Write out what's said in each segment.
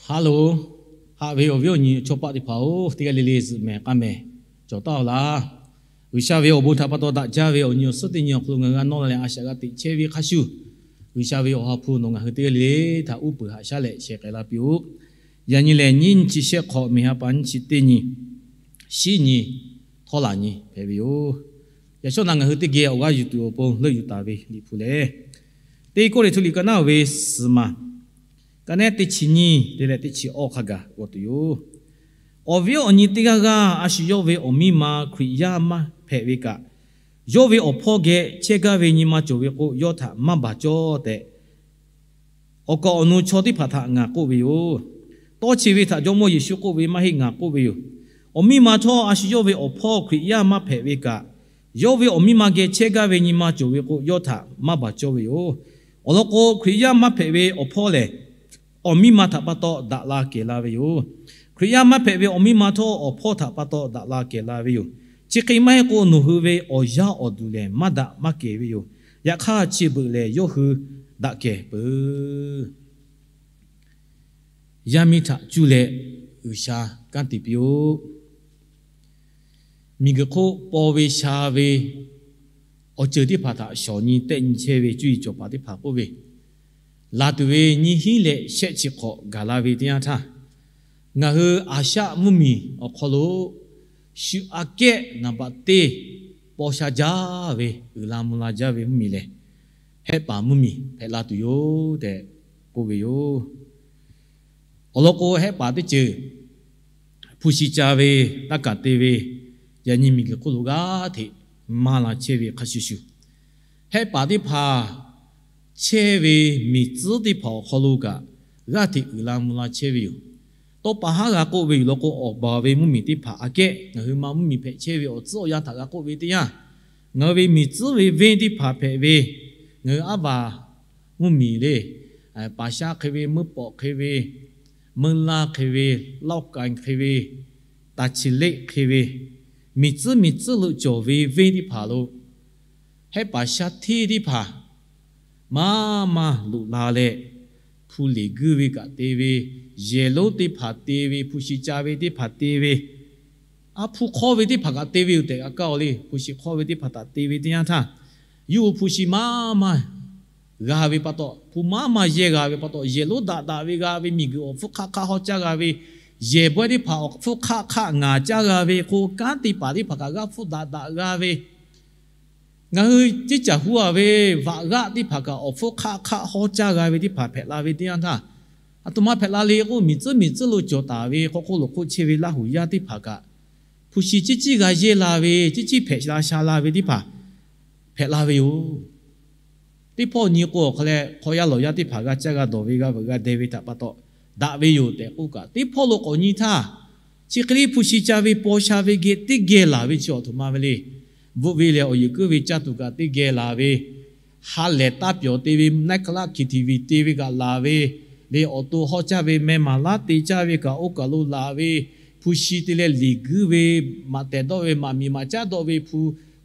Haˉ loˬ, haꞈ ve awˬ viˉ awˬ nyi chaw paˆ teˇ hpaˍ-oˬ, teˇ g'aˇ le le zuhꞈ mehˍ k'aˇ mehˍ cawˬ taˍ-oˬ laˇ. G'uiˬsha ve awˬ bon htaꞈ pa taw daꞈ jaˇ ve awˬ nyi awˬ suhˉ teˇ nyi awˬ hk'aw lo ngaˬ hui g'a nawˇ la leh a shaꞈ g'a teꞈ chehˇ ve hk'a shuˍ, G'uiˬsha ve Awˬ ha hpu nawˬ ngaˬ hui teˇ g'aˇ le le htaꞈ uˉ peunˍ haꞈ shaˉ leh sheh k'ai la piˇ-oˆ. Yaꞈ nyi lehˬ, nyiˇ nyi chi shehˆ hk'awꞈ, miˬ ha pa nyiˇ chi teˇ nyi, shiˉ nyi, htawˇ laˬ nyi hpehꞈ ve yoˬ. Yaꞈ shawˉ naꞈ ngaˬ hui teˇ geh awˬ g'aˇ yuˬ tuˬ awˬ pon leuˆ yuˬ taˍ ve Liꞈ hpu lehˬ, Teˇ Kawˇrenˍhtuˆ liꞈ ka naˉ-oˬ ve suhˍ maˬ, ka nehˉ teˇ chi nyiˇ te leh teˇ chi awˇ hk'a gaˬ g'aw tuˬ yoˬ. Awˬ viˉ awˬ nyi teˇ g'aˇ g'aˇ, a shu yawˇ ve awˬ miˇ ma Hkriꞈ yaˇ maˇ hpehꞈ ve kaꞈ, yawˇ ve awˬ hpawˇ geh chehˇ gaˇ ve nyi ma cawˬ ve k'o, yawˇ htaꞈ maˇ baˬ cawˇ tehꞈ, awˬ kaˍ awˬ nu chaw teˇ hpaˍ htaꞈ ngaˬ k'oˆ ve yoˬ. Tawˇ chi ve htaꞈ Jawˇmawˇ Yeˍsuˆ k'oˆ ve maˇ heˆ, ngaˬ k'oˆ ve yoˬ. Awˬ miˇ ma htawˇ a shu yawˇ ve awˬ hpawˇ Hkriꞈ yaˇ maˇ hpehꞈ ve kaꞈ, yawˇ ve awˬ miˇ ma geh chehˇ gaˇ ve nyi ma cawˬ ve k'o, yawˇ htaꞈ maˇ baˬ cawˇ ve yoˬ. Awˬ lawn k'o, Hkriꞈ yaˇ maˇ hpehꞈ ve awˬ hpawˇ lehˬ, awˬ miˇ ma htaꞈ pa taw daꞈ la kehˬ la ve yoˬ. Hkriꞈ yaˇ maˇ hpehꞈ ve awˬ miˇ ma htawˇ, awˬ hpawˇ htaꞈ pa taw daꞈ la kehˬ la ve yoˬ. Chi hk'e maˇ heˆ k'o, nawˬ hui ve awˬ yaˇ awˬ duˬ lehˬ maˇ daꞈ maˇ kehˬ ve yoˬ. Yaꞈ hk'aˇ, chi beuꞈ lehˬ yawˇ hui daꞈ kehˬ peuˬ. Yaˇ miˇ htaꞈ cuˇ leh G'uiˬsha kanˉ te piˇ-oˆ. Miˬguiˬ hk'oˆ paw ve sha ve awˬ ceuˬ teˇ hpaˍ htaꞈ shawˍ nyi tehˆ nyi chehˇ ve cuˇ yiˍ cawˬ paˍ teˇ hpaˍ k'oˆ ve, laˬ tuˬ ve nyiˇ hinˉ leh shehˆ chi hk'awꞈ gaˬ la ve teˇ yanˇ htaˇ, ngaˬ hui Aˍshaˆ mvuhˇmiˬ awˬ hk'aw lo shu aꞈ kehˉ naˍ baꞈ teˇ paw sha jaˇ ve, uiˍ la mvuh la jaˇ ve mvuhˇmiˬ lehˬ, Hehˆ paˍ mvuhˇmiˬ hpehꞈ la tuˬ yoˬ tehꞈ k'oˆ ve yoˬ. Awˬ lawn k'o, Hehˆ paˍ teˇ ceuˬ hpu shi ca ve, taˇ kaˬ te ve, yaꞈ nyi miˬguiˬ hk'oˆ lo g'aˇ hteꞈ maˇ la chehˇ ve hk'a shuˍ shuˍ, Hehˆ paˍ teˇ hpaˍ chehˇ ve miˬ tcuhˉ teˇ hpaˍ awˬ hk'aw lo kaꞈ g'aˇ hteꞈ uiˍ la mvuh la chehˇ ve yoˬ. Tawˇ pa haˉ g'a k'oˆ ve yoˬ law k'o, awˬ baˬ ve mvuhˇmiˬ teˇ hpaˍ aꞈ kehˉ ngaˬ hui ma mvuhˇmiˬ hpehꞈ chehˇ ve awˬ tcuhˉ awˬ yanˇ htaꞈ g'a k'oˆ ve teˇ yanˇ, ngaˬ hui ve miˬ tcuhˉ ve venˇ teˇ hpaˍ hpehꞈ ve, ngaˬ hui aˉ baˬ mvuhˇmiˬ le, paˍ shaˉ hk'e ve, meuˇ pawꞈ hk'e ve, meuˇ laˇ hk'e ve, laˇ ka hk'e ve, taˍ chi leˆ hk'e ve, miˬ tcuhˉ miˬ tcuhˉ lo cawˬ ve venˇ teˇ hpaˍ lo, Hehˆ paˍ shaˉ hteˇ teˇ hpaˍ maˇ maˇ loꞈ la leh, hpu liꞈ guiˇ ve kaꞈ te ve, yehˬ lonˉ teˇ hpaˍ te ve, hpu shi ca ve teˇ hpaˍ te ve, aˉ hpu hk'awˇ ve teˇ hpaˍ kaꞈ te ve yoˬ tehꞈ g'a kaˇ-oˬ le. Hpu shi hk'awˇ ve teˇ hpaˍ htaꞈ te ve teˇ yanˇ htaˇ, yawˇ hui hpu shi maˇ maˇ g'a ve pa taw, hpu maˇ maˇ yehˇ g'a ve pa taw, yehˬ lonˉ daꞈ daꞈ ve g'a ve, miˬguiˬ awˬ hpfuhˇ hk'aˆ hk'aˆ hawˉ caˇ g'a ve, yehˬ bawehˇ teˇ hpaˍ awˬ hpfuhˇ hk'aˆ hk'aˆ ngaˍ caˇ g'a ve k'o, kanˉ te paˍ teˇ hpaˍ kaꞈ g'aˇ hpfuhˇ daꞈ daꞈ g'a ve, ngaˬ hui ceˇ caˬ hu-a ve vaꞈ g'aˆ teˇ hpaˍ kaꞈ awˬ hpfuhˇ hk'aˆ hk'aˆ hawˉ caˇ g'a ve teˇ hpaˍ hpehꞈ la ve teˇ yanˇ htaˇ, aˬ htoꞈ ma hpehꞈ la le k'o, miˬ tcuhˉ miˬ tcuhˉ lo cawˬ taˍ ve hk'aw hk'oˆ lo hk'oˆ chehˇ ve Laˇ huˍ yaˇ teˇ hpaˍ kaꞈ, hpu shi ciˉ ciˉ g'a yehˇ la ve, ciˉ ciˉ hpehꞈ la sha la ve teˇ hpaˍ hpehꞈ la ve yoˬ. Teˇ hpawˇ nyi k'o, awˬ hk'a leh hk'aw yaˇ lawˬ yaˇ teˇ hpaˍ g'a caˇ g'a dawˬ ve, g'a veuꞈ g'a deh ve htaꞈ pa taw daꞈ ve yoˬ tehꞈ k'oˆ kaꞈ, teˇ hpawˇ lo k'awꞈ nyi htaˇ, chi hk'e le hpu shi ca ve paw sha ve geh teˇ geh laˬ ve chi aˬ htoꞈ ma ve le. Bvuhꞈ ve lehˬ, awˬ yeuˬ kuiˉ ve caˇ tuˬ kaꞈ teˇ geh laˬ ve, ha lehˬ taˇ pyawˬ te ve, naˆ hkaˇ laˇ K T V te ve kaꞈ laˬ ve, le awˬ to hawˉ caˇ ve meh maˍ laˉ te caˇ ve kaꞈ oˇ kaˬ lo laˬ ve, hpu shi te leh liꞈ guiˇ ve, maꞈ tehˬ dawˆ ve, maꞈ miˬ maꞈ caˉ dawˆ ve, hpu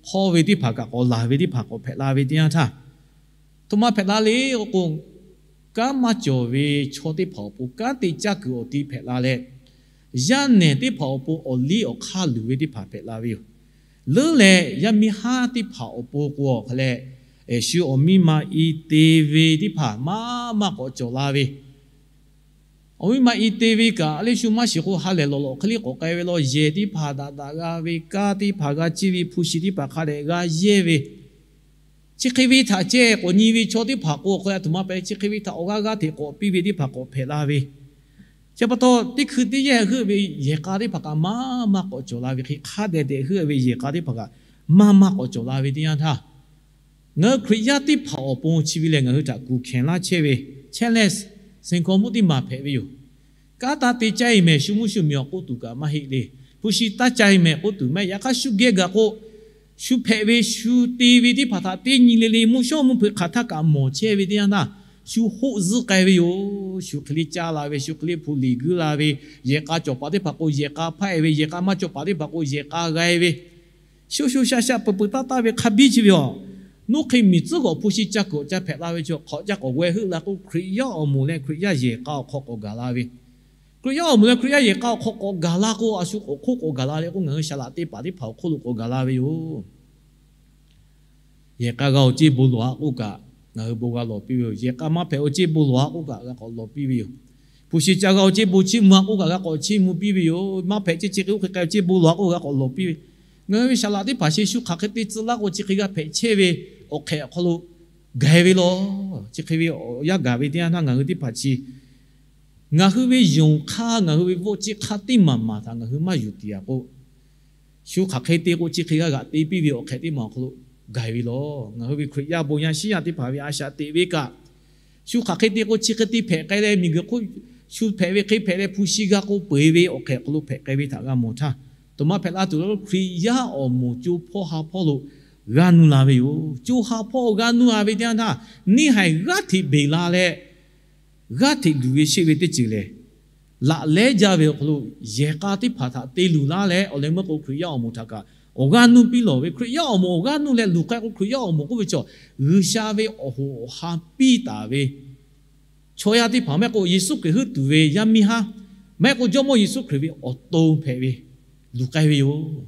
hk'awˇ ve teˇ hpaˍ kaꞈ k'awꞈ laˬ ve teˇ hpaˍ k'awꞈ hpehꞈ la ve teˇ yanˇ htaˇ, aˬ htoꞈ ma hpehꞈ la le k'o, kanˉ maˇ cawˬ ve chaw teˇ hpaˍ awˬ pon kanˉ te caˇ kuiˬ awˬ ti hpehꞈ la leh, yaˇ nehˬ teˇ hpaˍ awˬ pon awˬ liˇ awˬ hk'aˇ luˬ ve teˇ hpaˍ hpehꞈ la ve yoˬ. Leuˉ leh yaˇ miˇ haˉ teˇ hpaˍ awˬ pon k'o, awˬ hk'a leh shu awˬ miˇ ma i te ve teˇ hpaˍ maˇ maˇ k'awꞈ cawˬ la ve, awˬ miˇ ma i te ve kaꞈ, a leh shu maˇ shiˍ k'o ha lehˬ lawˬ lawꞈ hk'e le k'awꞈ k'ai ve law. Yehˬ teˇ hpaˍ daꞈ daꞈ g'a ve, kanˉ teˇ hpaˍ g'a ciˇ ve, hpu shi teˇ hpaˍ hk'a dehꞈ g'a yehˇ ve, chi hk'e ve htaꞈ ceh k'awꞈ nyi ve chaw teˇ hpaˍ k'o, awˬ hk'a leh aˬ htoꞈ ma hpehꞈ, chi hk'e ve htaꞈ awˬ g'aˇ g'aˇ hteꞈ k'awꞈ piˇ ve teˇ hpaˍ k'awꞈ hpehꞈ la ve. Chi pa taw, teˇ hkui teˇ yanˇ heuˆ ve yehˬ k'a teˇ hpaˍ kaꞈ maˇ maˇ k'awꞈ cawˬ la ve hk'e, hk'a dehꞈ dehꞈ heuˆ ve yehˬ k'a teˇ hpaˍ kaꞈ maˇ maˇ k'awꞈ cawˬ la ve teˇ yanˇ htaˇ, ngaˬ hui Hkriꞈ yaˇ teˇ hpaˍ awˬ pon chi ve lehˬ, ngaˬ hui htaꞈ kuˬ hkenˍ laˇ chehˇ ve challenge, siˍ hkaw mvuhˇ teˇ maˬ hpehꞈ ve yoˬ. Kanˉ taˇ te caˇ e mehˍ, shu mvuhˇ shu miˬ awˬ k'oˆ tuˬ kaꞈ maˇ heˆ le. Hpu shi taˇ caˇ e mehˍ k'oˆ tuˬ maˇ heˆ. Yaꞈ hk'aˇ, shu geh gaˬ k'o, shu hpehꞈ ve shu te ve teˇ hpaˍ htaꞈ teˇ nyi le le mvuhˇ shawˉ mvuhˇ hpeuꞈ hk'aˬ htaˇ kaꞈ mawˬ chehˇ ve teˇ yanˇ htaˇ, shu hoˆ zuhˆ k'ai ve yoˬ. Shu hk'e le caˇ la ve, shu hk'e le hpu liꞈ guiˇ la ve, yehˬ k'a cawˬ paˍ teˇ hpaˍ k'o yehˬ k'a hpaˆ e ve, yehˬ k'a maˇ cawˬ paˍ teˇ hpaˍ k'o yehˬ k'a g'a e ve, sho sho sha sha peuˬ peuˬ taˇ taˇ ve hk'a biˇ chi ve yoˬ. Nuˇ hk'e miˬ tcuhˉ g'awꞈ hpu shi caˇ kuiˬ awˬ caˇ hpehꞈ la ve chi hk'awꞈ caˇ k'awꞈ g'aweh heuˆ la k'o, Hkriꞈ yaˇ awˬ moˍ leh Hkriꞈ yaˇ yehˬ k'a awˬ hk'aw k'awꞈ gaˬ la ve, Hkriꞈ yaˇ awˬ moˍ leh Hkriꞈ yaˇ yehˬ k'a awˬ hk'aw k'awꞈ gaˬ la k'o, a shu k'awꞈ hk'oˆ k'awꞈ gaˬ la leh k'o, ngaˬ hui saˍ laꞈ teˇ hpaˍ teˇ hpaˍ awˬ hk'oˆ lo k'awꞈ gaˬ la ve yoˬ. Yehˬ k'a g'a awˬ ceˇ bon lawˬ-a k'oˆ kaꞈ, ngaˬ hui bon g'a lawˬ piˇ ve yoˬ. Yehˬ k'a maˇ hpehꞈ awˬ ceˇ bon lawˬ-a k'oˆ kaꞈ g'a k'awꞈ lawˬ piˇ ve yoˬ. Hpu shi ca g'a awˬ ceˇ bon chiˇ mvuh-a k'oˆ kaꞈ g'a k'awꞈ chiˇ mvuh piˇ ve yoˬ. Maˇ hpehꞈ ceˇ chi hk'e oˇ hk'e k'ai awˬ ceˇ bon lawˬ-a k'oˆ g'a k'awꞈ lawˬ piˇ ve. Ngaˬ hui ve saˍ laꞈ teˇ hpaˍ chi shu hk'aˬ hk'e te tcuh laˇ k'o, chi hk'e g'a hpehꞈ chehˇ ve awˬ hk'ehꞈ awˬ hk'aw lo gaˬ-e ve lawˬ. Chi hk'e ve awˬ yanˇ gaˬ ve teˇ yanˇ htaˇ, ngaˬ hui teˇ hpaˍ chi ngaˬ hui ve yonˍ hk'aˇ, ngaˬ hui ve vawˆ ciˇ hk'aˇ teˇ maˬ maˬ htaꞈ ngaˬ hui maˇ yuˬ tiˍ-a k'o, shu hk'aˬ hk'e te k'o chi hk'e g'a g'aꞈ te piˇ ve awˬ hk'ehꞈ teˇ maˬ awˬ hk'aw lo gaˬ-e ve lawˬ. Ngaˬ hui ve Hkriꞈ yaˇ bon yaˇ shiˉ yaˇ teˇ hpaˍ ve a shaꞈ teꞈ ve kaꞈ, shu hk'aˬ hk'e te k'o chi hk'e te hpehꞈ k'ai leh, miˬguiˬ hk'oˆ shu hpehꞈ ve hk'e hpehꞈ leh, hpu shi g'a k'o peu-eˬ ve awˬ hk'ehꞈ hk'aw lo hpehꞈ k'ai ve htaꞈ g'a mawˬ htaˇ, to maˇ hpehꞈ la tuˬ lo Hkriꞈ yaˇ awˬ moˍ co hpawˇ ha hpawˇ lo g'aˇ nuˇ la ve yoˬ. Co ha hpawˇ g'aˇ nuˇ la ve teˇ yanˇ htaˇ, neˇ haiˬ g'aˇ hteꞈ beˬ la leh, g'aˇ hteꞈ luˬ ve sheˆ ve teˇ ceuˬ lehˬ, laꞈ lehˉ jaˇ ve awˬ hk'aw lo yehˬ k'a teˇ hpaˍ htaꞈ te luˬ laˇ leh, awˬ leh meuˇ k'o Hkriꞈ yaˇ awˬ moˍ htaꞈ kaꞈ awˬ g'aˇ nuˇ piˇ lawˬ ve. Hkriꞈ yaˇ awˬ moˍ awˬ g'aˇ nuˇ leh luˬ k'ai k'o, Hkriꞈ yaˇ awˬ moˍ k'oˆ ve chaw G'uiˬsha ve awˬ hoꞈ awˬ ha piˇ taˍ ve chaw yaˇ teˇ hpaˍ, maˇ heˆ k'o Yeˍsuˆ Hkriꞈ heuˆ tuˬ ve yaˇ miˇ haˉ, maˇ heˆ k'o Jawˇmawˇ Yeˍsuˆ Hkriꞈ ve awˬ to hpehꞈ ve luˬ k'ai ve yoˬ.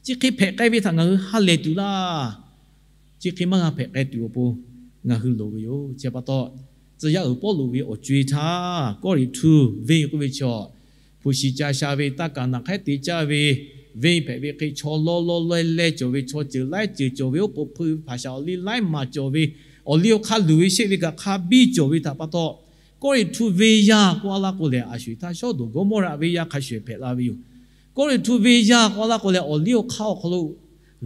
Chi hk'e hpehꞈ k'ai ve htaꞈ ngaˬ hui ha lehˬ tuˬ laˇ. Chi hk'e maˇ g'a hpehꞈ k'ai tuˬ awˬ pon ngaˬ hui loˍ ve yoˬ. Chi pa taw, tcuh yaˇ uiˍ Pawˇluꞈ ve awˬ co-e htaˇ, Kawˇrenˍhtuˆ venˇ k'oˆ ve chaw, hpu shi ca sha ve, taˇ kaˍ naˬ hk'ehˉ te caˇ ve, venˇ hpehꞈ ve hk'e chaw lawˇ lawˇ leh leh cawˬ ve, chaw ceuˬ laiˉ ceuˬ cawˬ ve, oˉ k'oˍ hpui ve, hpaˍ shaˍ awˬ liˇ laiˉ maˬ cawˬ ve, awˬ liˇ awˬ hk'aˇ luˬ ve sheˆ ve kaꞈ hk'a biˇ cawˬ ve htaꞈ pa taw, Kawˇrenˍhtuˆ venˇ yaˇ k'oˆ a laˇ k'o lehˬ, a shuˍ htaˇ Sawˉdonˍ Gawˇmawˇraꞈ venˇ yaˇ hk'a shuˍ hpehꞈ la ve yoˬ. Kawˇrenˍhtuˆ venˇ yaˇ k'oˆ a laˇ k'o lehˬ, awˬ liˇ awˬ hk'aˇ awˬ hk'aw lo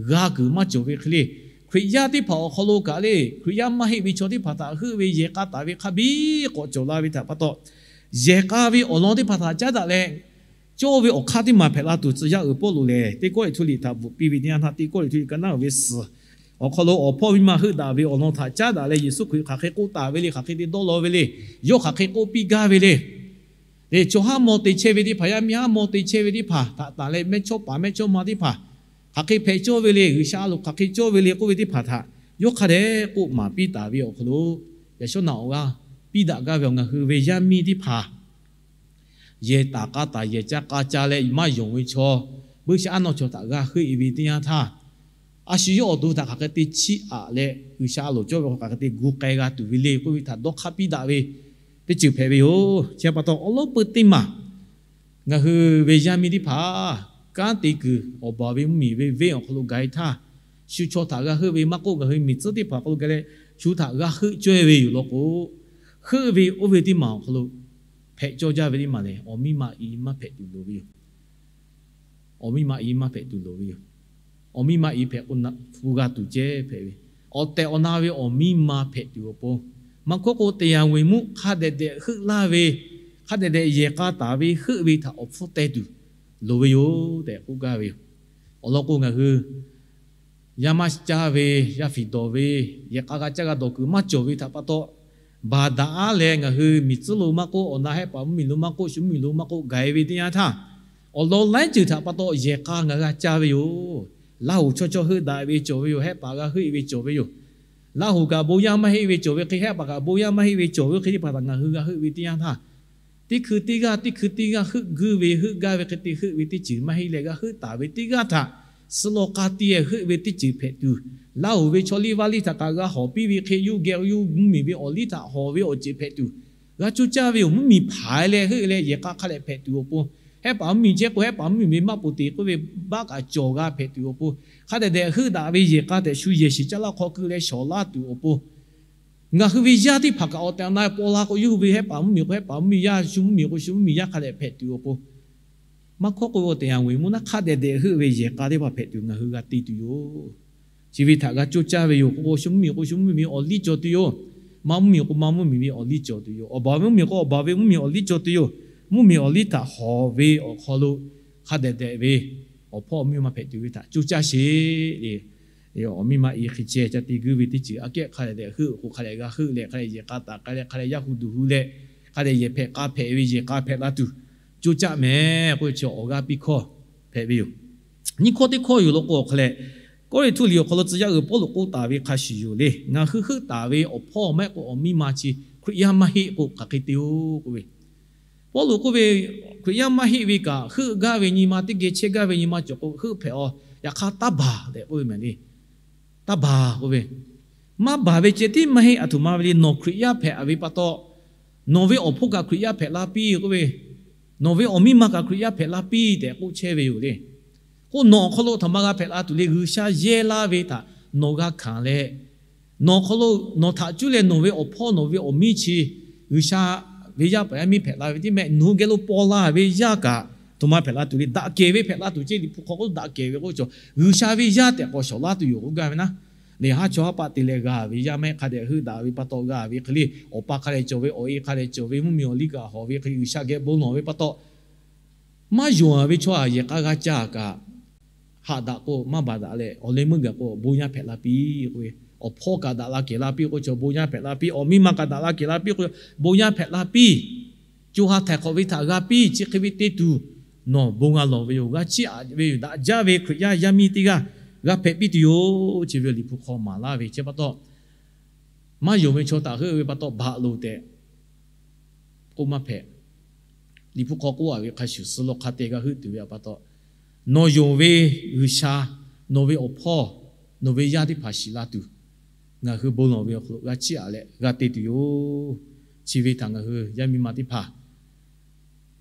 g'a kuiˬ maˇ cawˬ ve hk'e le, Hkriꞈ yaˇ teˇ hpaˍ awˬ hk'aw lo kaꞈ le, Hkriꞈ yaˇ maˇ heˆ ve chaw teˇ hpaˍ htaꞈ heuˆ ve yehˬ k'a taˍ ve hk'a biˇ k'awꞈ cawˬ la ve htaꞈ pa taw, yehˬ k'a ve awˬ lawn teˇ hpaˍ htaꞈ caˉ daꞈ leh, cawˇ ve awˬ hk'aˇ teˇ maˬ hpehꞈ la tuˬ tcuh yaˇ uiˍ Pawˇluꞈ lehˬ, teˇ Kawˇrenˍhtuˆ liꞈ htaꞈ bvuhꞈ piˇ ve teˇ yanˇ htaˇ, teˇ Kawˇrenˍhtuˆ liꞈ ka naˉ uiˍ ve suhˍ awˬ hk'aw lo awˬ hpawˇ miˇ ma heuˆ daꞈ ve awˬ lawn htaꞈ caˉ daꞈ leh, Yeˍsuˆ Hkriꞈ hk'aˬ hk'e k'oˆ taˍ ve le, hk'aˬ hk'e te dawˇ law ve le, yawˇ hk'aˬ hk'e k'oˆ piˇ gaˇ ve le, le chaw haˉ maw te chehˇ ve teˇ hpaˍ, yaˇ miˇ haˉ maw te chehˇ ve teˇ hpaˍ htaꞈ tanˬ leh, mehˇchawˇpaˍ mehˇchawˇma teˇ hpaˍ hk'aˬ hk'e hpehꞈ cawˇ ve le, G'uiˬsha a loˍ hk'aˬ hk'e cawˇ ve le k'oˆ ve teˇ hpaˍ htaꞈ yawˇ hk'a dehꞈ k'oˆ maˍ piˇ taˍ ve awˬ hk'aw lo, yaꞈ shawˉ naꞈ awˬ g'aˇ piˇ daꞈ gaˇ ve awˬ ngaˬ hui ve yaˇ miˇ teˇ hpaˍ yehˬ taˍ k'a taˍ, yehˬ ca k'a ca leh maˇ yonˍ ve chaw, buiˇshaˆaˉnaw chaw htaꞈ g'a heuˆ-e ve teˇ yanˇ htaˇ, a shu yawˇ awˬ to htaꞈ hk'aˬ hk'e te chiˇ aꞈ leh, G'uiˬsha a loˍ cawˇ ve hk'aˬ hk'e te gu k'ai g'a tuˬ ve le k'oˆ ve htaꞈ dawˇ hk'aˇ piˇ daꞈ ve teˇ ceuˬ hpehꞈ ve yoˬ. Chi pa taw, awˬ lawn peu teˇ maˬ ngaˬ hui ve yaˇ miˇ teˇ hpaˍ kanˉ te kuiˬ awˬ baˬ ve mvuhˇmiˬ ve venˇ awˬ hk'aw lo gaˬ-e htaˇ, shu chaw htaꞈ g'a heuˆ ve maˇ k'oˆ, ngaˬ hui miˬ tcuhˉ teˇ hpaˍ awˬ hk'aw lo gaˬ leh shu htaꞈ g'a heuˆ cawˇ-e ve yoˬ law k'o, heuˆ ve oˇ ve teˇ maˬ awˬ hk'aw lo hpehꞈ cawˇ jaˇ ve teˇ maˬ lehˬ, awˬ miˇ ma i maˇ hpehꞈ tuˬ loˍ ve yoˬ. Awˬ miˇ ma i maˇ hpehꞈ tuˬ loˍ ve yoˬ. Awˬ miˇ ma i hpehꞈ k'o, hpu g'a tuˬ ceh hpehꞈ ve, awˬ tehˬ awˬ na ve awˬ miˇ ma hpehꞈ tuˬ awˬ pon, maˇ hkawˇ k'o, တရားဝင်မှု hk'a dehꞈ dehꞈ heuˆ laˇ ve, hk'a dehꞈ dehꞈ yehˬ k'a taˍ ve heuˆ ve htaꞈ awˬ hpfuhˇ teh tuˬ loˍ ve yoˬ tehꞈ k'oˆ gaˇ ve yoˬ. Awˬ lawn k'o, ngaˬ hui yaˇ maˇ caˇ ve, yaˇ fiˍ dawˬ ve, yehˬ k'a g'a caˇ g'a dawˬ kuiˬ maˇ cawˬ ve htaꞈ pa taw, baˬ daꞈ-aˉ leh ngaˬ hui miˬ tcuhˉ lo maˇ k'oˆ, awˬ na hehˆ paˍ mvuhˇmiˬ lo maˇ k'oˆ, shu mvuhˇmiˬ lo maˇ k'oˆ, gaˬ-e ve teˇ yanˇ htaˇ, awˬ lawn laiˉ ceuˬ htaꞈ pa taw yehˬ k'a ngaˬ g'a caˇ ve yoˬ. Laˇ hoˍ chaw chaw heuˆ daꞈ ve cawˬ ve yoˬ. Hehˆ paˍ g'a heuˆ-e ve cawˬ ve yoˬ. Laˇ hoˍ kaꞈ bon yaˇ maˇ heˆ ve cawˬ ve hk'e, hehˆ paˍ kaꞈ bon yaˇ maˇ heˆ ve cawˬ ve hk'e teˇ hpaˍ htaꞈ ngaˬ hui g'a heuˆ ve teˇ yanˇ htaˇ, teˇ hkui teˇ g'aˇ, teˇ hkui teˇ g'aˇ heuˆ guiˇ ve, heuˆ gaˇ ve hk'e te heuˆ ve teˇ ceuˬ maˇ heˆ leh, g'a heuˆ taˍ ve teˇ g'aˇ htaꞈ suh law k'a te heuˆ ve teˇ ceuˬ hpehꞈ tuˬ, Laˇ hoˍ ve chaw liˇ vaˇ liˇ htaꞈ kaꞈ g'a hawˍ piˇ ve hk'e, yawˇ geh yawˇ mvuhˇmiˬ ve awˬ liˇ htaꞈ hawˍ ve awˬ ceuˬ hpehꞈ tuˬ, g'a coˇ caˇ ve yoˬ. Mvuhˇmiˬ hpaˍ leh heuˆ leh yehˬ k'a hk'a dehꞈ hpehꞈ tuˬ awˬ pon, hehˆ paˍ mvuhˇmiˬ chehˇ k'o, hehˆ paˍ mvuhˇmiˬ ve maˇ poˍ te k'oˆ ve baˆ kaꞈ cawˬ g'a hpehꞈ tuˬ awˬ pon, hk'a dehꞈ dehꞈ heuˆ daꞈ ve yehˬ k'a tehꞈ shu yehˬ shiˍ caˇ laˇ hk'aw keu leh shawˍ laˇ tuˬ awˬ pon, ngaˬ hui ve yaˇ teˇ hpaˍ kaꞈ awˬ tehˬ awˬ na paw la k'o, yawˇ hui ve hehˆ paˍ mvuhˇmiˬ k'o hehˆ paˍ mvuhˇmiˬ yaˇ, shu mvuhˇmiˬ k'o shu mvuhˇmiˬ yaˇ hk'a dehꞈ hpehꞈ tuˬ awˬ pon, maˇ hkawˇ k'o, တရားဝင်မှု naˉ hk'a dehꞈ dehꞈ heuˆ ve yehˬ k'a teˇ hpaˍ hpehꞈ tuˬ ngaˬ hui g'a te tuˬ yoˬ. Chi ve htaꞈ g'a coˇ caˇ ve yoˬ. K'o k'o, shu mvuhˇmiˬ k'o shu mvuhˇmiˬ ve awˬ liˇ cawˬ tuˬ yoˬ. Maˇ mvuhˇmiˬ k'o maˇ mvuhˇmiˬ ve awˬ liˇ cawˬ tuˬ yoˬ. Awˬ baˬ ve mvuhˇmiˬ k'o awˬ baˬ ve mvuhˇmiˬ awˬ liˇ cawˬ tuˬ yoˬ. Mvuhˇmiˬ awˬ liˇ htaꞈ hawˍ ve awˬ hk'aw lo hk'a dehꞈ dehꞈ ve awˬ hpawˇ awˬ miˇ ma hpehꞈ tuˬ ve htaꞈ coˇ caˇ sheˍ le. Awˬ miˇ ma i hk'e ceh ca te guiˇ ve teˇ ceuˬ aꞈ kehˉ hk'a dehꞈ dehꞈ heuˆ k'o, hk'a dehꞈ g'a heuˆ leh, hk'a dehꞈ yehˬ k'a taˍ k'ai leh, hk'a dehꞈ yaˇ hu duˬ hu leh, hk'a dehꞈ yehˬ hpehꞈ k'a hpehꞈ ve yehˬ k'a hpehꞈ la tuˬ coˇ caˇ mehˍ k'oˆ ve chi awˬ g'aˇ piˇ hkawˇ hpehꞈ ve yoˬ. Nyiˇ hkawˇ teˇ hkawˇ yoˬ law k'o, awˬ hk'a leh Kawˇrenˍhtuˆ liꞈ awˬ hk'aw lo tcuh yaˇ uiˍ Pawˇluꞈ k'oˆ taˍ ve hk'a shuˍ yoˬ le. Ngaˬ hui heuˆ taˍ ve awˬ hpawˇ maˇ heˆ k'o awˬ miˇ ma chi Hkriꞈ yaˇ maˇ heˆ k'o hk'aˬ hk'e te-o k'oˆ ve, Pawˇluꞈ k'oˆ ve, Hkriꞈ yaˇ maˇ heˆ ve kaꞈ heuˆ gaˇ ve nyi ma teˇ geh chehˇ gaˇ ve nyi ma cawˬ k'o, heuˆ hpehꞈ-aw. Yaꞈ hk'aˇ, taˇ baˬ tehꞈ k'oˆ ve mehˍ le. Taˇ baˬ k'oˆ ve, maˇ baˬ ve ceh tiˉ maˇ heˆ. Aˬ htoꞈ ma ve le, nawˬ Hkriꞈ yaˇ hpehꞈ ve pa taw, nawˬ ve awˬ hpawˇ kaꞈ Hkriꞈ yaˇ hpehꞈ la piˇ k'oˆ ve, nawˬ ve awˬ miˇ ma kaꞈ Hkriꞈ yaˇ hpehꞈ la piˇ tehꞈ k'oˆ chehˇ ve yoˬ le. K'o, nawˬ awˬ hk'aw lo aˬ htoꞈ ma g'a hpehꞈ la tuˬ le. G'uiˬsha yehˇ laˇ ve htaꞈ nawˬ g'a hkanˍ leh, nawˬ hk'aw lo, nawˬ htaꞈ cuˇ leh nawˬ ve awˬ hpawˇ, nawˬ ve awˬ miˇ chi G'uiˬsha ve yaˇ paˍ yaˇ miˇ hpehꞈ la ve teˇ mehˆ, nawˬ hui geh lo paw la ve yaˇ kaꞈ aˬ htoꞈ ma hpehꞈ la tuˬ le. Daꞈ kehˬ ve hpehꞈ la tuˬ ceˇ. Liꞈ hpu hk'aw k'oˆ, daꞈ kehˬ ve k'oˆ ve chaw G'uiˬsha ve yaˇ tehꞈ k'awꞈ shawˍ laˇ tuˬ yoˬ k'oˆ gaˇ ve naˉ. Neˬ haˉ chaw haˉ paˆ te leh g'a ve yaˇ mehˆ hk'a dehꞈ heuˆ daꞈ ve pa taw g'a ve hk'e le. Awˬ pa hk'a dehꞈ cawˬ ve, awˬ e hk'a dehꞈ cawˬ ve, mvuhˇmiˬ awˬ liˇ kaꞈ hawˬ ve hk'e le, G'uiˬsha geh bon lawˬ ve pa taw, maˇ yonˍ ve chaw aˬ yehˬ k'a g'a ca kaꞈ, haꞈ daꞈ k'o maˇ baˬ daꞈ leh, awˬ leh meuˇ gaˬ k'o bon yaˇ hpehꞈ la piˇ k'oˆ ve, awˬ hpawˇ kaꞈ daꞈ la kehˬ la piˇ k'o, chaw bon yaˇ hpehꞈ la piˇ, awˬ miˇ ma kaꞈ daꞈ la kehˬ la piˇ k'o, bon yaˇ hpehꞈ la piˇ. Co ha htaiˍ hk'awꞈ ve htaꞈ g'a piˇ. Chi hk'e ve te tuˬ nawˬ bon g'a lawˬ ve yoˬ. G'a chiˇ aꞈ ve yoˬ. Daꞈ jaˇ ve Hkriꞈ yaˇ yaˇ miˇ teˇ g'aˇ g'a hpehꞈ piˇ tuˬ yoˬ. Chi ve Liꞈ hpu hk'aw maˍ laˇ ve chi pa taw, maˇ yonˍ ve chaw htaꞈ heuˆ ve pa taw baˬ loˬ tehꞈ k'oˆ maˇ hpehꞈ. Liꞈ hpu hk'aw k'oˆ a ve hk'a shuˍ, suh lawˬ hk'a te g'a heuˆ tuˬ ve pa taw, nawˬ yonˍ ve G'uiˬsha, nawˬ ve awˬ hpawˇ, nawˬ ve yaˇ teˇ hpaˍ shiˍ la tuˬ, ngaˬ hui bon lawˬ ve awˬ hk'aw lo g'a chiˇ aꞈ leh g'a te tuˬ yoˬ. Chi ve htaꞈ ngaˬ hui yaˇ miˇ ma teˇ hpaˍ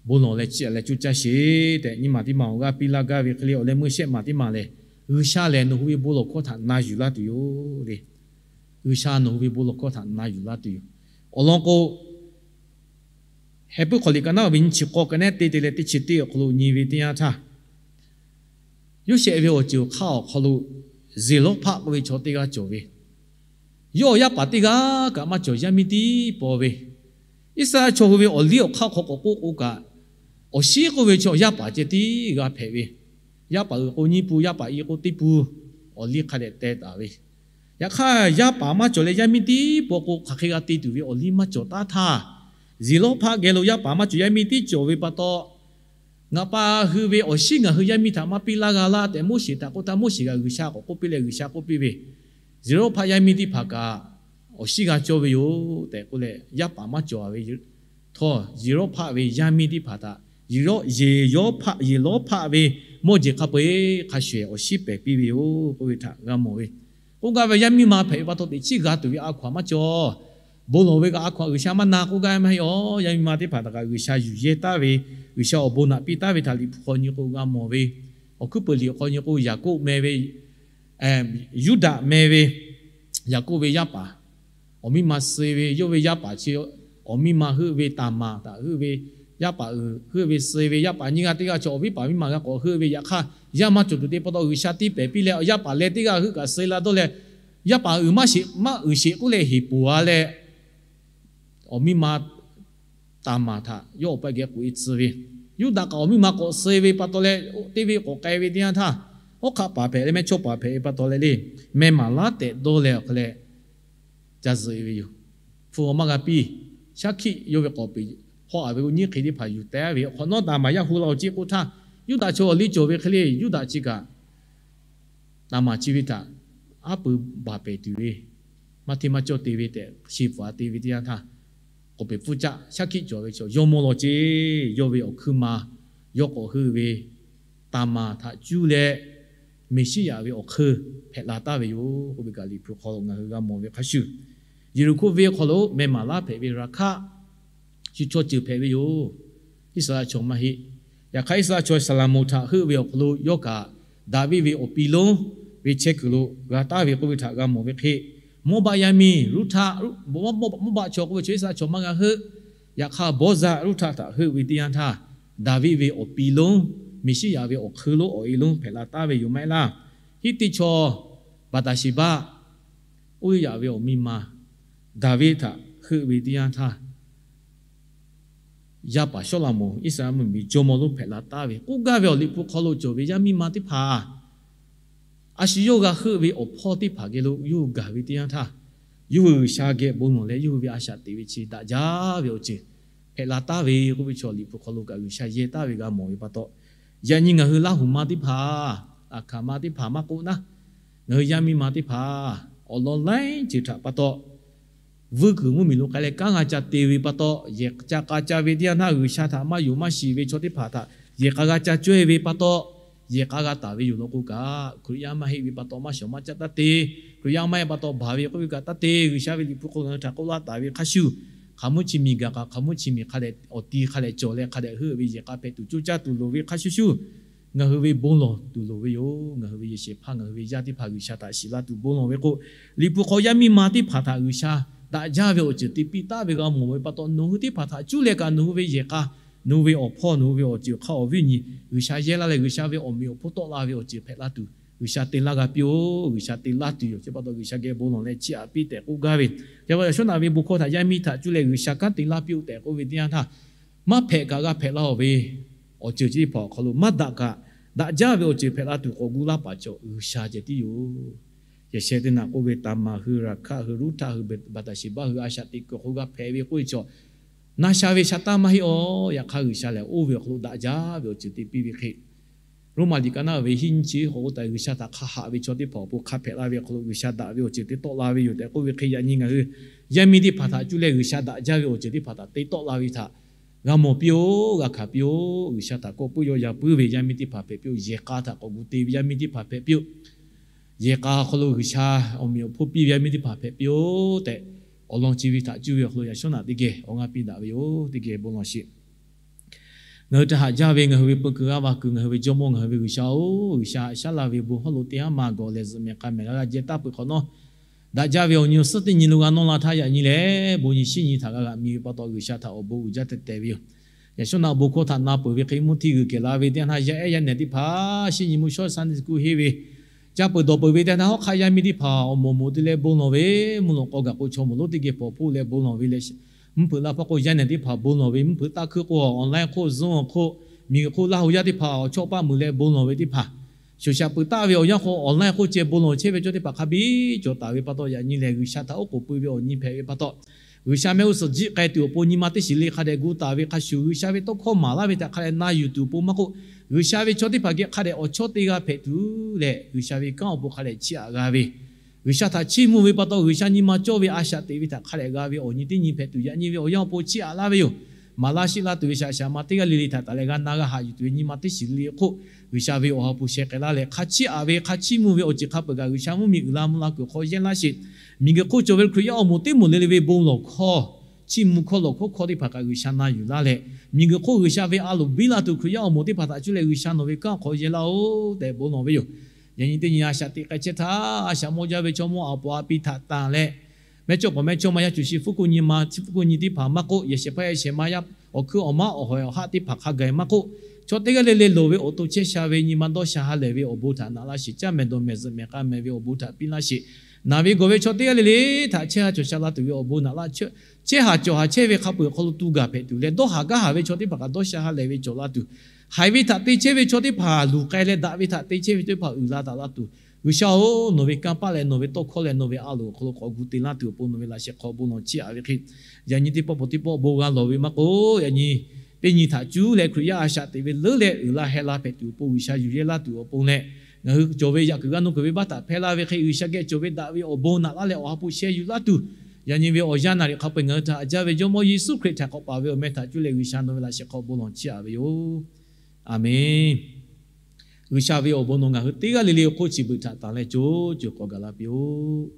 bon lawˬ leh chiˇ aꞈ leh coˇ caˇ sheˍ tehꞈ, nyi maˬ teˇ maˬ awˬ g'aˇ piˇ laˇ gaˇ ve hk'e le. Awˬ leh meuˇ shehˆ maˬ teˇ maˬ lehˬ, G'uiˬsha lehˬ nawˬ hui ve bon lawˬ hkawˇ htaꞈ na yuˬ laˇ tuˬ yoˬ le. G'uiˬsha nawˬ hui ve bon lawˬ hkawˇ htaꞈ na yuˬ laˇ tuˬ yoˬ. Awˬ lawn k'o, Heh puiˉ hk'aw liꞈ ka naˉ ve nyiˇ chi k'awˇ ka nehˉ teˇ te leh teˇ chi teˇ awˬ hk'aw lo nyi ve teˇ yanˇ htaˇ, Yoˇsehꞈ ve awˬ ceuˬ awˬ hk'aˇ awˬ hk'aw lo Zeˍlawˇhpaˆ k'oˆ ve chaw teˇ g'aˇ cawˬ ve, yawˇ awˬ yaˇ paˍ teˇ g'aˇ kaꞈ maˇ cawˬ, yaˇ miˇ tiˉ paw ve. Iˉsaˍreˍlaˆ chaw hui ve awˬ liˇ awˬ hk'aˇ hk'aw k'awꞈ k'oˆ k'o kaꞈ, awˬ shiˉ k'oˆ ve chaw yaˇ paˍ ceh tiˉ g'a hpehꞈ ve. Yaˇ paˍ uiˍ k'o nyiˇ pun, yaˇ paˍ i k'o teˇ pun, awˬ liˇ hk'a dehꞈ teh taˍ ve. Yaꞈ hk'aˇ, yaˇ paˍ maˇ cawˬ leh yaˇ miˇ tiˉ paw k'o, hk'aˬ hk'e g'a te tuˬ ve awˬ liˇ maˇ cawˬ taˉ htaˇ, Zeˍlawˇhpaˆ geh lo yaˇ paˍ maˇ cawˬ, yaˇ miˇ tiˉ cawˬ ve pa taw, ngaˬ pa hui ve awˬ shiˉ ngaˬ hui yaˇ miˇ htaꞈ maˇ piˇ laˇ g'a laˇ tehꞈ Moˉseˍ htaꞈ k'oˆ htaˇ, Moˉseˍ kaꞈ G'uiˬsha k'awꞈ k'oˆ piˇ leh, G'uiˬsha k'oˆ piˇ ve, Zeˍlawˇhpaˆ yaˇ miˇ teˇ hpaˍ kaꞈ awˬ shiˉ g'a cawˇ ve yoˬ tehꞈ k'oˆ leh, yaˇ paˍ maˇ cawˬ ve htawˇ, Zeˍlawˇhpaˆ ve yaˇ miˇ teˇ hpaˍ htaꞈ Zeˍlawˇhpaˆ, Zeˍlawˇhpaˆ ve mawˇ jeˬ hk'a peu-eˬ hk'a shuˍ awˬ shiˉ pehˍ piˇ ve yoˬ k'oˆ ve htaꞈ g'a mawˬ ve. K'oˆ gaˇ ve, yaˇ miˇ ma hpehꞈ ve pa taw teꞈ chiˉ g'a tuˬ ve a hkaw-anˬ maˇ cawˬ. Bon lawˬ ve kaꞈ a hkaw-anˬ G'uiˬsha maˇ na k'oˆ gaˇ ve maˇ heˆ. Yaˇ miˇ ma teˇ hpaˍ htaꞈ kaꞈ G'uiˬsha yuˬ yehˇ taˍ ve, G'uiˬsha awˬ bon naꞈ piˇ taˍ ve htaꞈ Liꞈ hpu hk'aw nyi k'o g'a mawˬ ve. Awˬ hkuiˉ peuˬ liꞈ hk'aw nyi k'o, Yaˍkoˆ meh ve, Yuˇdaꞈ meh ve, Yaˍkoˆ ve yaˇ paˍ, awˬ miˇ ma suh ve, yawˇ ve yaˇ paˍ chi awˬ miˇ ma heuˆ ve Taˍmaˍ htaꞈ heuˆ ve, yaˇ paˍ uiˍ heuˆ ve suh ve, yaˇ paˍ nyiˇ g'aˇ teˇ g'aˇ chaw awˬ viˉ paˍ miˇ ma g'a k'awꞈ heuˆ ve. Yaꞈ hk'aˇ, yaˇ maˇ cawˬ tuˬ te pa taw G'uiˬsha tiˉ pehˍ piˇ leh, yaˇ paˍ leh teˇ g'aˇ heuˆ kaꞈ suh la dawˇ leh, yaˇ paˍ uiˍ maˇ shiˍ, maˇ uiˍ sheˍ k'oˆ leh heˍ poˬ-a leh, awˬ miˇ ma Taˍmaˍ htaꞈ yawˇ awˬ pa geh k'oꞈ-e tcuh ve. Yuˇdaꞈ kaꞈ awˬ miˇ ma k'awꞈ suh ve pa taw leh, teˇ venˇ k'awꞈ k'ai ve teˇ yanˇ htaˇ, hawˉ hk'aˆ paˍ hpehꞈ leh mehˇ chawˇ paˍ hpehꞈ ve pa taw leh le, meh maˍ laˉ tehꞈ dawˇ leh awˬ hk'e leh ca zuhꞈ-e ve yoˬ. Hpu awˬ maˇ g'a piˇ. Shaˉ hkiˆ yawˇ ve k'awꞈ peꞈ hawˉ-a ve k'o, nyiˉ hk'e teˇ hpaˍ yuˬ teh-a ve, hk'awꞈ nawˉ Taˍmaˍ yaˇ hu la-oˬ ceˇ k'oˆ htaˇ, Yuˇdaꞈ chaw awˬ liˇ cawˬ ve hk'e le, Yuˇdaꞈ chi kaꞈ Taˍmaˍ chi ve htaꞈ aˉ pui baˬ pehˍ tuˬ ve, maˇ hteˇ maˇ cawˇ te ve tehꞈ, shi pfuhˍ-a te ve teˇ yanˇ htaˇ, k'awꞈ peꞈ pfuhˇ caˆ shaˉ hkiˆ cawˬ ve chaw yawˇ mawˇ lawˬ ceˇ. Yawˇ ve awˬ hkuiˉ ma yawˇ k'awꞈ heuˆ ve Taˍmaˍ htaꞈ cuˇ leh, Meˍsiˉyaꞈ ve awˬ hk'eun hpehꞈ la taˍ ve yoˬ k'oˆ ve kaꞈ, Liꞈ hpu hk'aw lo ngaˬ hui g'a mawˬ ve hk'a shuˍ, Yeˍriˍhkoˇ venˇ hk'aw lo meh maˍ laˉ hpehꞈ ve Raˍhkaˆ chi chaw ceuˬ hpehꞈ ve yoˬ. Iˉsaˍreˍlaˆ chaw maˇ heˆ. Yaꞈ hk'aˇ, Iˉsaˍreˍlaˆ chaw Saˍlaˍmonˍ htaꞈ heuˆ ve awˬ hk'aw lo yawˇ kaꞈ Daˍviˆ ve awˬ pi lonˉ ve chehˇ kuiˬ lo g'a taˍ ve k'oˆ ve htaꞈ g'a mawˬ ve hk'e, Mawˇbaˆ yaˇ miˇ Ruˇhtaˆ, Mawˇbaˆ chaw k'oˆ ve chaw Iˉsaˍreˍlaˆ chaw maˇ g'a heuˆ. Yaꞈ hk'aˇ, Bawˇzaˆ Ruˇhtaˆ htaꞈ heuˆ ve teˇ yanˇ htaˇ, Daˍviˆ ve awˬ pi lonˉ, Meˍsiˉyaꞈ ve awˬ hk'eun lonˉ, awˬ e lonˉ hpehꞈ la taˍ ve yoˬ maˇ heˆ laˇ. Hiˉtiˆ chaw Baˍtaˍsheˍbaˆ, Uˇriˇyaꞈ ve awˬ miˇ ma Daˍviˆ htaꞈ heuˆ ve teˇ yanˇ htaˇ, yaˇ paˍ Sawˉlaꞈmonˍ Iˉsaˍreˍlaˆ mvuhˇmiˬ jawˇmawˇ lonˉ hpehꞈ la taˍ ve k'oˆ gaˇ ve awˬ Liꞈ hpu hk'aw lo cawˬ ve yaˇ miˇ ma teˇ hpaˍ, a shu yawˇ g'a heuˆ ve awˬ hpawˇ teˇ hpaˍ geh lo yawˇ hui gaˬ ve teˇ yanˇ htaˇ, yawˇ hui G'uiˬsha geh bon lawˬ leh yawˇ hui ve a shaꞈ teꞈ ve chi daꞈ jaˇ ve awˬ ceuˬ hpehꞈ la taˍ ve k'oˆ ve chaw Liꞈ hpu hk'aw lo kaꞈ G'uiˬsha yehˇ taˍ ve g'a mawˬ ve pa taw, yaꞈ nyi ngaˬ hui Laˇhuˍ ma teˇ hpaˍ, Aˍhkaˍ ma teˇ hpaˍ maˇ k'oˆ naˉ, ngaˬ hui yaˇ miˇ ma teˇ hpaˍ awˬ lawn laiˉ ceuˬ htaꞈ pa taw, vuiˇ kuiˬ mvuhˇmiˬ lo k'ai leh kanˉ g'a ca te ve pa taw, yehˬ ca k'a ca ve teˇ yanˇ htaˇ G'uiˬsha htaꞈ maˇ yonˍ maˇ shiˍ ve chaw teˇ hpaˍ htaꞈ yehˬ k'a g'a ca cawehˇ ve pa taw, yehˬ k'a g'a taˍ ve yoˬ law k'o kaꞈ, Hkriꞈ yaˇ maˇ heˆ ve pa taw maˇ shawˍ maˇ caˆ taˇ te. Hkriꞈ yaˇ maˇ heˆ pa taw baˬ ve k'oˆ ve kaꞈ taˇ te. G'uiˬsha ve Liꞈ hpu hk'aw ngaˬ hui htaꞈ k'oˆ laˇ taˍ ve hk'a shuˍ, hk'aˬ mvuhˇ chi miˬ gaˬ kaꞈ hk'aˬ mvuhˇ chi miˬ hk'a dehꞈ awˬ ti hk'a dehꞈ cawˬ leh hk'a dehꞈ heuˆ ve yehˬ k'a hpehꞈ tuˬ coˇ caˇ tuˬ loˍ ve hk'a shuˍ shuˍ, ngaˬ hui ve bon lawˬ tuˬ loˍ ve yoˬ. Ngaˬ hui ve yehˬ shehˍ hpaˇ ngaˬ hui ve yaˇ teˇ hpaˍ G'uiˬsha htaꞈ shiˍ laˇ tuˬ bon lawˬ ve k'o, Liꞈ hpu hk'aw yaˇ miˇ ma teˇ hpaˍ htaꞈ G'uiˬsha daꞈ jaˇ ve awˬ ceuˬ te piˇ taˉ ve g'a mawˬ ve pa taw, nawˬ hui teˇ hpaˍ htaꞈ cuˇ leh kaꞈ nawˬ hui ve yehˬ k'a, nawˬ hui ve awˬ hpawˇ, nawˬ hui ve awˬ ceuˬ awˬ hk'aˇ awˬ viˉ awˬ nyi G'uiˬsha yehˇ laˇ leh G'uiˬsha ve awˬ meꞈ awˬ hponˇ tawˆ la ve awˬ ceuˬ hpehꞈ laˇ tuˬ G'uiˬsha te laˇ g'a piˇ-oˆ. G'uiˬsha te laˇ tuˬ yoˬ. Chi pa taw G'uiˬsha geh bon lawˬ leh chiˇ aꞈ piˇ tehꞈ k'oˆ gaˇ ve. Yaꞈ hk'aˇ yaꞈ shawˉ naꞈ ve bon hkawˇ htaꞈ yaˇ miˇ htaꞈ cuˇ leh G'uiˬsha kanˉ te laˇ piˇ-oˆ tehꞈ k'oˆ ve teˇ yanˇ htaˇ, maˇ hpehꞈ kaꞈ g'a hpehꞈ laˇ-oˬ ve awˬ ceuˬ chi teˇ hpaˍ awˬ hk'aw lo maˇ daꞈ kaꞈ, daꞈ jaˇ ve awˬ ceuˬ hpehꞈ la tuˬ k'awꞈ gu laˇ paˍ cawˬ G'uiˬsha ceh tiˉ yoˬ. Yehˬ shehˍ teˇ naꞈ k'oˆ ve Taˍmaˍ hui, Raˍhkaˆ hui, Ruˇhtaˆ hui, Baˍtaˍsheˍbaˆ hui a shaꞈ teꞈ kuiˬ awˬ hk'aw lo g'a hpehꞈ ve k'oˆ ve chaw, na sha ve sha taˇ maˇ heˆ-aˬ. Yaꞈ hk'aˇ G'uiˬsha lehˬ oˇ ve awˬ hk'aw lo daꞈ jaˇ ve awˬ ceuˬ te piˇ ve hk'e, Roˉmaꞈ liꞈ ka naˉ ve hiˆ nyiˇ chi k'awꞈ k'oˆ taˍ, G'uiˬsha htaꞈ hk'a haꞈ ve chaw teˇ hpaˍ awˬ pon hk'a hpehꞈ la ve awˬ hk'aw lo G'uiˬsha daꞈ ve awˬ ceuˬ te tawˆ la ve yoˬ tehꞈ k'oˆ ve hk'e, yaꞈ nyi ngaˬ hui yaˇ miˇ teˇ hpaˍ htaꞈ cuˇ leh G'uiˬsha daꞈ jaˇ ve awˬ ceuˬ teˇ hpaˍ htaꞈ te tawˆ la ve htaꞈ g'a mawˬ piˇ-oˆ, g'a hkanˍ piˇ-oˆ. G'uiˬsha htaꞈ kawˆ puiˉ yaw yaˇ puiˉ ve yaˇ miˇ teˇ hpaˍ hpehꞈ piˇ-oˆ. Yehˬ k'a htaꞈ k'awꞈ gu te ve yaˇ miˇ teˇ hpaˍ hpehꞈ piˇ-oˆ. Yehˬ k'a awˬ hk'aw lo G'uiˬsha awˬ meꞈ awˬ hponˇ piˇ ve yaˇ miˇ teˇ hpaˍ hpehꞈ piˇ-oˆ tehꞈ, awˬ lawn chi ve htaꞈ cuˇ ve awˬ hk'aw lo yaꞈ shawˉ naꞈ teˇ geh awˬ g'aˇ piˇ daꞈ ve yoˬ. Teˇ geh bon lawˬ sheˍ. Ngaˬ hui htaꞈ haꞈ jaˇ ve ngaˬ hui ve peu kuiˬ g'aˇ va kuiˬ ngaˬ hui ve Jawˇmawˇ ngaˬ hui ve G'uiˬsha-oˬ, G'uiˬsha haꞈ shaˉ la ve bon hawˉ lo teˇ haˉ ma gawˬ lehˬ zuhꞈ mehˍ k'a mehˍ g'a g'a jehˇ taˇ peuˬ hk'awꞈ nawˉ, daꞈ jaˇ ve awˬ nyi awˬ suhˉ teˇ nyi lo g'a nawˇ la htaˇ, yaꞈ nyi lehˬ bon nyi shinˉ nyi htaꞈ g'a g'aꞈ mi ve pa taw G'uiˬsha htaꞈ awˬ bon uiˍ jaˇ tehꞈ tehꞈ ve yoˬ. Yaꞈ shawˉ naꞈ bon hkawˇ htaꞈ na peuˬ ve hk'e mvuhˇ htiˇ g'uiˬ kehˬ la ve teˇ yanˇ htaˇ, yaˇ ehˉ yaˇ nehˬ teˇ hpaˍ shinˉ nyi mvuhˇ shawˉ Sunday school henˇ ve, caˇ peuˬ dawˬ peuˬ ve teˇ yanˇ htaˇ, hawˉ hk'aˆ yaˇ miˇ teˇ hpaˍ awˬ moˍ moˍ te leh bon lawˬ ve, mvuhˇ lawꞈ k'aw gaˬ k'o chaw mawˬ lonˉ teˇ geh pawˍ hpoˆ leh bon lawˬ ve leh, mvuhˇ hpeuꞈ la hpaˇ k'o yaˇ nehˬ teˇ hpaˍ bon lawˬ ve, mvuhˇ hpeuꞈ taˇ hkuiˇ k'o online hk'oˆ Zoom hk'oˆ, miˬguiˬ hk'oˆ Laˇ hu yaˇ teˇ hpaˍ awˬ chawˇ paˆ muiˬ leh bon lawˬ ve teˇ hpaˍ, shoˍ shaꞈ peuˬ taˍ ve awˬ yanˇ hk'aw online hk'oˆ ceh bon lawˬ chehˇ ve cawˇ teˇ hpaˍ hk'a biˇ cawˬ taˍ ve pa taw, yaꞈ nyi lehˬ G'uiˬsha htaꞈ oˉ k'oˍ pui ve awˬ nyi hpehꞈ ve pa taw, G'uiˬsha mehˆ g'uˇ suhˍ jiˆ k'ai tuˬ awˬ pon nyi ma teˇ shiˍ le hk'a dehꞈ gu taˍ ve hk'a shuˍ, G'uiˬsha ve tawˇ hkawˇ maˍ laˇ ve htaꞈ hk'a dehꞈ na yuˬ tuˬ awˬ pon maˇ k'oˆ, G'uiˬsha ve chaw teˇ hpaˍ geh hk'a dehꞈ awˬ chawˇ te g'a hpehꞈ tuˬ leh, G'uiˬsha ve kanˉ awˬ pon hk'a dehꞈ chiˇ aꞈ g'a ve, G'uiˬsha htaꞈ chiˇ mvuh ve pa taw, G'uiˬsha nyi ma cawˇ ve a shaꞈ teꞈ ve htaꞈ hk'a dehꞈ g'a ve awˬ nyi teˇ nyi hpehꞈ tuˬ, yaꞈ nyi ve awˬ yanˇ awˬ pon chiˇ aꞈ laˇ ve yoˬ. Maˍ laˇ sheˆ laˇ tuˬ ve shaꞈ shaꞈ ma teˇ g'aˇ le le htaꞈ taˍ leh g'a na g'a haꞈ yuˬ tuˬ ve nyi ma teˇ shiˍ le le hk'oˆ, G'uiˬsha ve awˬ ha hpu sheh k'ai laˇ leh, hk'a chiˇ aꞈ ve hk'a chiˇ mvuh ve awˬ ceuˬ hk'a peuˬ kaꞈ G'uiˬsha mvuhˇmiˬ uiˍ la mvuh la kuiˬ hk'aw yehˇ laˇ sheˍ. Miˬguiˬ hk'oˆ cawˬ ve Hkriꞈ yaˇ awˬ moˍ teˇ moˍ le le ve bon lawˬ hkawˇ, chiˇ mvuh hkawˇ lawˬ hkawˇ hkawˇ teˇ hpaˍ kaꞈ G'uiˬsha na yuˬ laˇ leh, miˬguiˬ hk'oˆ G'uiˬsha ve a loˍ biˇ la tuˬ Hkriꞈ yaˇ awˬ moˍ teˇ hpaˍ htaꞈ cuˇ leh G'uiˬsha nawˬ ve kanˉ awˬ hk'aw yehˇ laˇ-oˬ tehꞈ bon lawˬ ve yoˬ. Yaꞈ nyi teˇ nyi a shaꞈ teꞈ k'ai chehˇ htaˇ, a shaꞈ mawˇ jaˇ ve chaw mawˇ aˬ pawˍ a pi htaꞈ tanˬ leh, mehˇchawˇpaˍ mehˇchawˇma yaˇ cuˬ shi hpfuhˇ hkuˆ nyi ma chi hpfuhˇ hkuˆ nyi teˇ hpaˍ maˇ k'oˆ, yehˬ shehˍ hpaˇ yehˬ shehˍ ma yaˇ awˬ hkuiˉ awˬ maˉ awˬ hawehˬ awˬ haˆ teˇ hpaˍ hk'a gaˬ maˇ k'oˆ, chaw teˇ g'aˇ le le loˍ ve awˬ to chehˇ sha ve nyi ma dawˇ sha ha lehˬ ve awˬ bon htaꞈ naꞈ laˇ sheˍ. Caˇ mehˍ dawˬ mehˍ zuhꞈ mehˍ k'a mehˍ ve awˬ bon htaꞈ piˇ laˇ sheˍ. Naˬ ve gawˬ ve chaw teˇ g'aˇ le le htaꞈ chehˇ ha cawˬ sha la tuˬ ve awˬ bon naꞈ laˇ chehˇ ha cawˬ ha chehˇ ve hk'a peuˬ awˬ hk'aw lo tu gaˬ hpehꞈ tuˬ leh, dawˇ haˍ gaˇ haˍ ve chaw teˇ hpaˍ kaꞈ dawˇ sha ha lehˬ ve cawˬ la tuˬ, haiˬ ve htaꞈ te chehˇ ve chaw teˇ hpaˍ luˬ k'ai leh, daꞈ ve htaꞈ te chehˇ ve chaw teˇ hpaˍ uiˍ la daꞈ la tuˬ, G'uiˬsha-oˬ, nawˬ ve kanˇ paˆ leh nawˬ ve tawˇ hkawˇ leh nawˬ ve a loˍ awˬ hk'aw lo k'awꞈ gu te laˇ tuˬ awˬ pon nawˬ ve laꞈ sheh hk'aw bon lawˬ chiˇ aꞈ ve hk'e, yaꞈ nyi teˇ pawˆ pawˆ teˇ pawˆ bon g'a lawˬ ve maˇ k'oˆ, yaꞈ nyi teˇ nyi htaꞈ cuˇ leh Hkriꞈ yaˇ a shaꞈ teꞈ ve leuˉ leh uiˍ la heh la hpehꞈ tuˬ awˬ pon G'uiˬsha yuˬ yehˇ laˇ tuˬ awˬ pon leh, ngaˬ hui cawˬ ve yaꞈ kuiˬ g'a nawˬ kuiˬ ve baˆ htaꞈ hpehˇ laˇ ve hk'e, G'uiˬsha geh cawˬ ve daꞈ ve awˬ bon naꞈ laˇ leh awˬ ha hpu sheh yuˬ laˇ tuˬ, yaꞈ nyi ve awˬ yanˇ naˬ riˍ hk'a peu-eˬ ngaˬ hui htaꞈ haꞈ jaˇ ve Jawˇmawˇ Yeˍsuˆ Hkriꞈ htaꞈ k'awꞈ paˍ ve awˬ meh htaꞈ cuˇ leh G'uiˬsha nawˬ ve laꞈ sheh hk'aw bon lawˬ chiˇ aꞈ ve yoˬ. Aˬmenˍ. G'uiˬsha ve awˬ bon nawˬ ngaˬ hui teˇ g'aˇ le le awˬ hk'oˆ chi beuꞈ htaꞈ tanˬ leh co co k'awꞈ gaˬ la piˇ-oˆ.